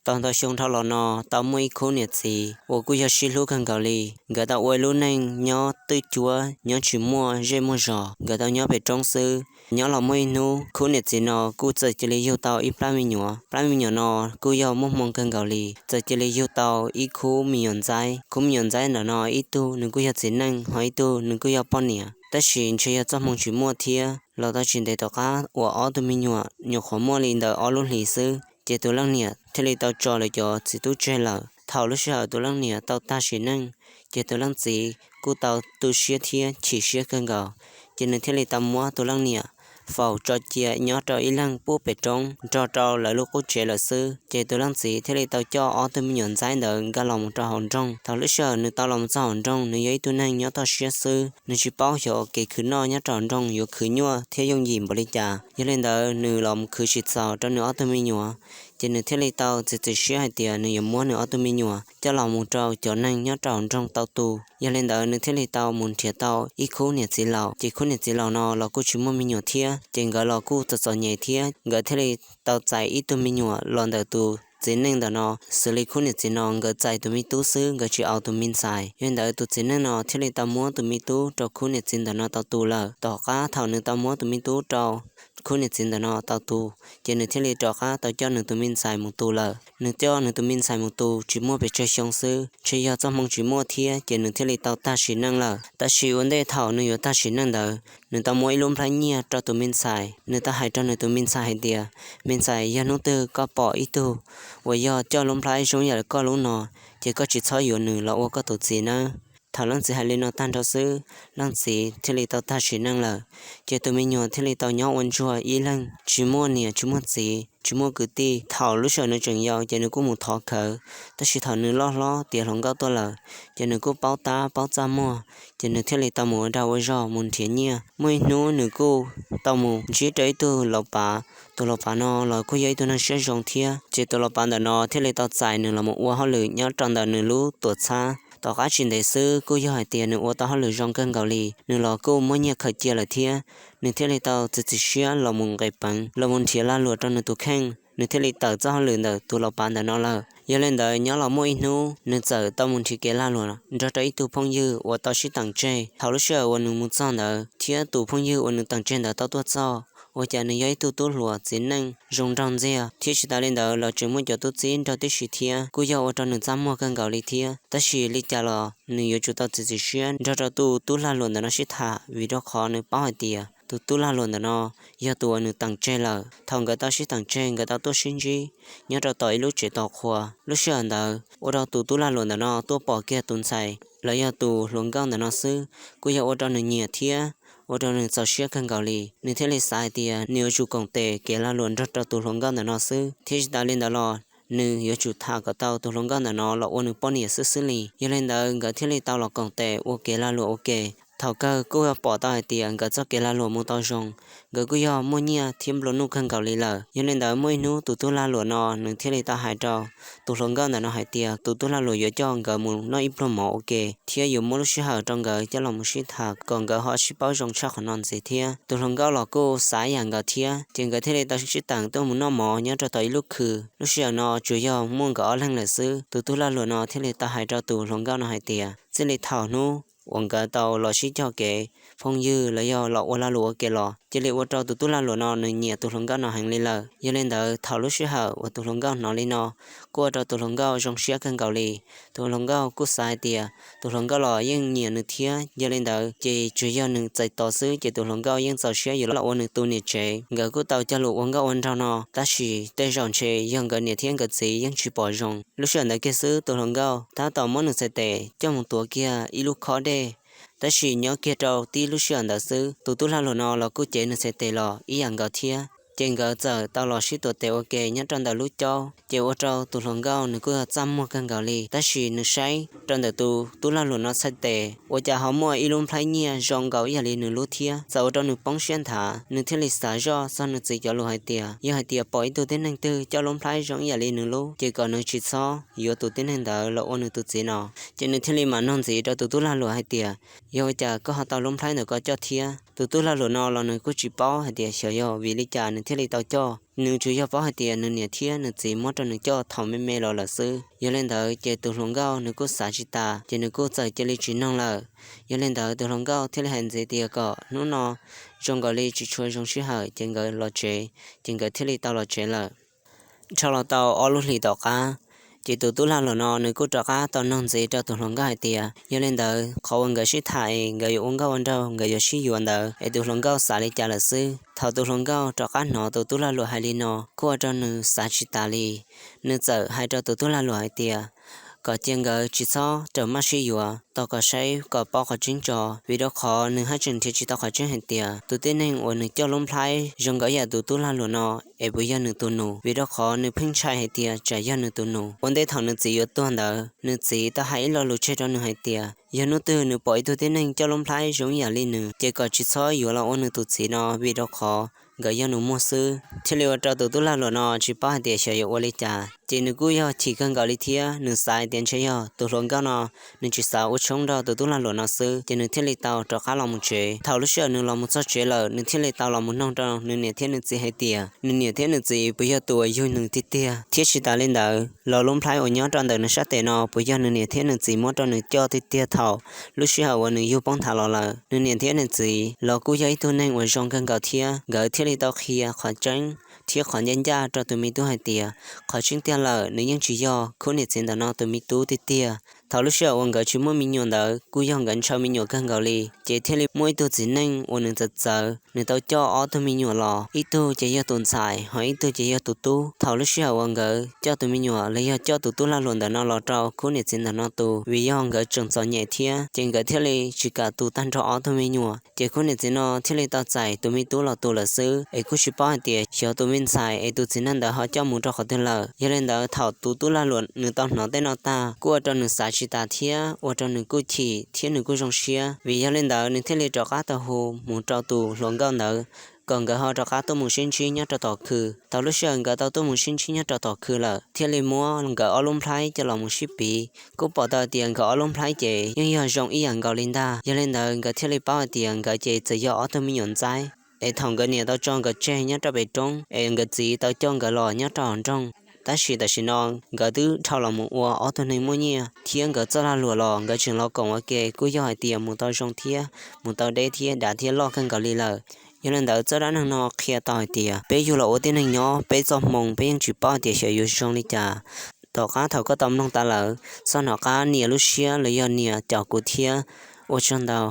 Tau ntau xyoo dhau los no tau muaj ib khub niam txiv uas kuj yog sib hlub kawg nkaus li. Nkawd tau ua ib lub neej nyob twj cuab, nyob tsis muaj zej muaj zos, nkawd tau nyob pem roob xwb. Nyob los muaj ib hnub khub niam txiv no kuj txawm cia li yug tau ib plab me nyuam. Plab me nyuam no kuj yog muaj hmoo kawg nkaus li, txawm cia li yug tau ib khub me nyuam ntxaib. Khub me nyuam ntxaib ntawm no ib tug nws kuj yog txiv neej, ho ib tug nws kuj yog poj niam. Tab sis ntshe yog txoj hmoo tsis muaj thiab, los tau tsis ntev tom qab uas ob tug me nyuam nyuam qhuav muaj li ntawm ob lub hlis xwb, ces tus leej niam thiaj li tau tso lawv cov txiv tub tseg lawm. Thaum lub sij hawm tus leej niam tau tag sim neej, ces tus leej txiv kuj tau tu siab thiab chim siab kawg nkaus, ces nws thiaj li tau muab tus leej niam faus tso cia nyob rau ib leeg pub pem roob nrog rau lawv lub qub tsev lawm xwb. Ces tus leej txiv thiaj li tau coj ob tug me nyuam ntxaib ntawd nkag los mus rau hauv nroog. Thaum lub sij hawm nws tau los mus txog hauv nroog, nws yog ib tug neeg nyob toj siab xwb, nws tsis paub xyov kev khwv noj nyob rau hauv nroog yuav khwv nyuaj thiab yooj yim npaum li cas. Yog li ntawd nws los mus khwv tsis txaus rau nws ob tug me nyuam, ces nws thiaj li tau txiav txim siab hais tias nws yuav muab nws ob tug me nyuam coj los mus rau cov neeg nyob rau hauv nroog tau tu. Yog li ntawd nws thiaj li tau mus nrhiav tau ib khub niam txiv laus, ces khub niam txiv laus no los kuj tsis muaj me nyuam thiab, ces nkawd los kuj txom txom nyem thiab, nkawd thiaj li tau txais ib tug me nyuam los ntawm tus txiv neej ntawm no. Xws li khub niam txiv no nkawd txais tus me tub xwb, nkawd tsis au tus me ntxhais. Yog li ntawd tus txiv neej no thiaj li tau muab tus me tub rau khub niam txiv ntawm no tau tu lawm. Tom qab thaum nws tau muab tus me tub rau khub niam txiv ntawm no tau tu, ces nws thiaj li rov qab tau coj nws tus me ntxhais mus tu lawm. Nws coj nws tus me ntxhais mus tu tsis muaj pes tsawg xyoo xwb, ntshe yog txoj hmoo tsis muaj thiab, ces nws thiaj li tau tag sim neej lawm. Tab sis ua ntej thaum nws yuav tag sim neej ntawd, nws tau muab ib lub nplhaib nyiaj rau tus me ntxhais. Nws tau hais rau nws tus me ntxhais hais tias, me ntxhais, yog hnub twg koj pom ib tug uas yog coj lub nplhaib zoo yam li koj lub no, ces koj tsis txhob yuav nws los ua koj tus txiv nawb. Thaum leej txiv hais li no tag nrho xwb, leej txiv thiaj li tau tag sim neej lawm. Ces tus me nyuam thiaj li tau nyob ua ntsuag ib leeg, tsis muaj niam tsis muaj txiv, tsis muaj kwv tij. Thaum lub sij hawm nws tseem yau ces nws kuj mus thov khawv, tab sis thaum nws loj hlob tiav hluas nkauj tuaj lawm, ces nws kuj paub tab paub txaj muag, ces nws thiaj li tau mus ua dag ua zog mus nrhiav nyiaj. Muaj ib hnub nws kuj tau mus ntsib rau ib tug laus pav. Tus laus pav no los kuj yog ib tug neeg siab zoo thiab, ces tus laus pav ntawm no thiaj li tau txais nws los mus ua hauj lwm nyob rau ntawm nws lub tuam txhab. Tom qab tsis ntev xwb kuj yog hais tias nws ua tau hauj lwm zoo kawg nkaus li, nws los kuj muaj nyiaj khaws cia lawm thiab. Nws thiaj li tau txiav txim siab los mus nqis peev los mus nrhiav lag luam rau nws tus kheej, nws thiaj li tawm txoj hauj lwm ntawm tus laus pav ntawm no lawm. Yog li ntawd nyob los muaj ib hnub nws txawm tau mus nrhiav kev lag luam nrog rau ib tug phooj ywg uas tau sib teem tseg thaum lub sij hawm uas nws mus txog ntawd, thiab tus phooj ywg uas nws teem tseg ntawd tau tuaj txog. Ua cas nws yog ib tug tub hluas txiv neej zoo nraug ntxiag, thiab tsis tas li ntawd los tseem muaj cov tub txib nrog tib si thiab, kuj yog ua rau nws txaj muag kawg nkaus li thiab. Tab sis li cas los nws yuav tsum tau txiav txim siab nrog rau tus tub lag luam ntawm no sib tham, vim rau qhov nws paub hais tias tus tub lag luam ntawm no yog tus uas nws teem tseg lawm. Thaum nkawd tau sib teem tseg, nkawd tau tuaj sib ntsib nyob rau tom ib lub tsev tos qhua. Lub sij hawm ntawd ua rau tus tub lag luam ntawm no tuaj pom kiag tus ntxhais los yog tus hluas nkauj ntawm no xwb, kuj yog ua rau nws nyiam thiab ua rau nws txaus siab kawg nkaus li. Nws thiaj li xav hais tias nws yuav tsum koom tes kev lag luam nrog rau tus hluas nkauj ntawm no xwb, thiab tsis tas li ntawd los nws yuav tsum tham kom tau tus hluas nkauj ntawm no los ua nws poj niam xwb xwb li. Yog li ntawd nkawd thiaj li tau los koom tes ua kev lag luam ua ke. Thaum kawg kuj yog pom tau hais tias nkawd txoj kev lag luam mus tau zoo, nkawd kuj yog muaj nyiaj thiab nplua nuj kawg nkaus li lawm. Yog li ntawd muaj ib hnub tus tub lag luam no nws thiaj li tau hais rau tus hluas nkauj ntawm no hais tias tus tub lag luam yuav coj nkawd mus noj ib pluag mov ua ke, thiab yuav muab lub sij hawm rau nkawd coj los mus sib tham kom nkawd ho sib paub zoo tshaj qhov no ntxiv thiab. Tus hluas nkauj los kuj xav ib yam nkawd thiab, ces nkawd thiaj li tau sib teem tuaj mus noj mov nyob rau tom ib lub khw. Lub sij hawm no tsuas yog muaj nkawd ob leeg lawm xwb. Tus tub lag luam no thiaj li tau hais rau tus hluas nkauj no hais tias txij li thaum hnub uas nkawd tau los sib cog kev phooj ywg los yog los ua lag luam ua ke los, cia li ua rau tus tub lag luam no nws nyiam tus hluas nkauj no heev li lawm. Yog li ntawd thaum lub sij hawm uas tus hluas nkauj hnov li no, kuj ua rau tus hluas nkauj zoo siab kawg nkaus li. Tus hluas nkauj kuj xav hais tias tus hluas nkauj los yeej nyiam nws thiab, yog li ntawd ces tsuas yog nws txais tos xwb ces tus hluas nkauj yeej txaus siab yuav los ua nws tus niam tsev. Nkawd kuj tau cog lus ua nkauj ua nraug no, tab sis tej zaum ntshe yog nkawd niam thiab nkawd txiv yeej tsis pom zoo. Lub sij hawm ntawd kiag xwb tus hluas nkauj tab tom muab nws txhais tes coj mus tuav kiag ib lub khob dej. Tab sis nyob kiag rau tib lub sij hawm ntawd xwb tus tub lag luam no los kuj cev nws txhais tes los ib yam nkaus thiab. Ces nkawd txawm tau los sib tuav tes ua ke nyob rau ntawm lub caub, ces ua rau tus hluas nkauj nws kuj yog txaj muag kawg nkaus li. Tab sis nws saib rau ntawm tus tub lag luam no txhais tes ua cas ho muaj ib lub nplhaib nyiaj zoo nkaus ib yam li nws lub thiab, txawm ua rau nws poob siab nthav. Nws thiaj li xav zoj txog nws txiv cov lus hais tias yog hais tias pom ib tug tib neeg twg coj lub nplhaib zoo ib yam li nws lub, ces kom nws tsis txhob yuav tus tib neeg ntawd los ua nws tus txiv no. Ces nws thiaj li mam nug ntxiv rau tus tub lag luam hais tias yog ua cas koj ho tau lub nplhaib ntawm ko coj thiab? Tus tub lag luam no los nws kuj tsis paub hais tias xyov yog vim li cas nws thiaj li tau coj. Nws tsuas yog paub hais tias nws niam thiab nws txiv muab rau nws coj thaum me me los lawm xwb. Yog li ntawd ces tus hluas nkauj nws kuj xav tsis tas, ces nws kuj txawm cia li tsis noog lawm. Yog li ntawd tus hluas nkauj thiaj li hais ntxiv tias kom hnub no zoo nkaus li tsis tshua zoo sij hawm, ces nkawd los tsev, ces nkawd thiaj li tau los tsev lawm. Dhau los tau ob lub hlis tom qab, ces tus tub lag luam no nws kuj rov qab tau noog ntxiv rau tus hluas nkauj hais tias yog li ntawd qhov uas nkawd sib tham es nkawd yuav ua nkauj ua nraug, nkawd yuav sib yuav ntawd es tus hluas nkauj xav li cas lawm xwb. Thaum tus hluas nkauj rov qab hnov tus tub lag luam hais li no kuj ua rau nws xav tsis tas li. Nws txawm hais rau tus tub lag luam hais tias kom cia nkawd tsis txhob rawm maj sib yuav, tos kom saib kom paub qhov tseeb tso, vim rau qhov nws haj tseem nrhiav tsis tau qhov tseeb hais tias tus tib neeg uas nws coj lub nplhaib zoo nkaus yam tus tub lag luam no es puas yog nws tus nus, vim rau qhov nws pheej ntshai hais tias tsam yog nws tus nus. Ua ntej thaum nws txiv yuav tuag ntawd, nws txiv tau hais ib lo lus tseg rau nws hais tias yog hnub twg nws pom ib tug tib neeg coj lub nplhaib zoo ib yam li nws, ces kom tsis txhob yuav los ua nws tus txiv no, vim rau qhov nkawd yog nus muag xwb. Thiaj li ua rau tus tub lag luam no tsis paub hais tias xyov yuav ua li cas, ces nws kuj yog chim kawg nkaus li thiab nws xav hais tias ntshe yog tus hluas nkauj no nws tsis xav ua tshoob nrog tus tub lag luam no xwb, ces nws thiaj li tau rov qab los mus tsev. Thaum lub sij hawm nws los mus txog tsev lawm, nws thiaj li tau los mus noog rau nws niam thiab nws txiv hais tias nws niam thiab nws txiv puas yog tus uas yug nws tiag tiag, thiab tsis tas li ntawd los lub nplhaib uas nyob rau ntawm nws sab tes no puas yog nws niam thiab nws txiv muab rau nws coj tiag tiag thaum lub sij hawm uas nws yug poob nthav los lawm. Nws niam thiab nws txiv los kuj yog ib tug neeg uas zoo kawg nkaus thiab, nkawd thiaj li tau qhia qhov tseeb thiab qhov ncaj ncaj rau tus me tub hais tias qhov tseeb tiag lawm nws yeej tsis yog khub niam txiv ntawm no tus me tub tiag tiag. Thaum lub sij hawm uas nkawd tsis muaj me nyuam ntawd kuj yog nkawd ntshaw me nyuam kawg nkaus li, ces thiaj li muaj ib tug txiv neej uas nws txawv txawv, nws tau coj ob tug me nyuam los, ib tug ces yog tus ntxhais, ho ib tug ces yog tus tub. Thaum lub sij hawm uas nkawd coj tus me nyuam los yog coj tus tub lag luam ntawm no los rau khub niam txiv ntawm no tu, vim yog nkawd tseem txom nyem thiab, ces nkawd thiaj li tsis kam tu tag nrho ob tug me nyuam. Ces khub niam txiv no thiaj li tau txais tus me tub los tu lawm xwb, es kuj tsis paub hais tias xyov tus me ntxhais es tus txiv neej ntawd ho coj mus rau qhov twg lawm. Yog li ntawd thaum tus tub lag luam nws tau hnov tej no tag kuj ua rau nws xav tsis tas thiab ua rau nws kuj chim thiab nws kuj zoo siab. Vim yog li ntawd nws thiaj li rov qab tau hu mus rau tus hluas nkauj ntawd kom nkawd ho rov qab tuaj mus sib ntsib nyob rau tom khw. Thaum lub sij hawm nkawd tau tuaj mus sib ntsib nyob rau tom khw lawm, thiaj li muab nkawd ob lub nplhaib coj los mus sib piv, kuj pom tau tias nkawd ob lub nplhaib ces yeej yog zoo ib yam nkaus li ntag. Yog li ntawd nkawd thiaj li paub hais tias nkawd ces txawm yog ob tug me nyuam ntxaib. Es thaum nkawd niam tau tso nkawd tseg nyob rau pem roob es nkawd txiv tau coj nkawd los nyob rau hauv nroog, tab sis tam sim no nkawd twb dhau los mus ua ob tug neeg muaj nyiaj thiab nkawd txoj lag luam los nkawd tseem los koom ua ke kuj yog hais tias mus tau zoo thiab mus tau deb thiab dav thiab loj kawg nkaus li lawm. Yog li ntawd txoj dab neeg no qhia tau hais tias peb yug los ua tib neeg nyob peb txoj hmoo peb yeej tsis paub hais tias xyov yuav zoo li cas. Tom qab thaum koj tau mloog tas lawm, txhob hnov qab nias lub siab los yog nias caum kuv thiab. Ua tsaug ntau.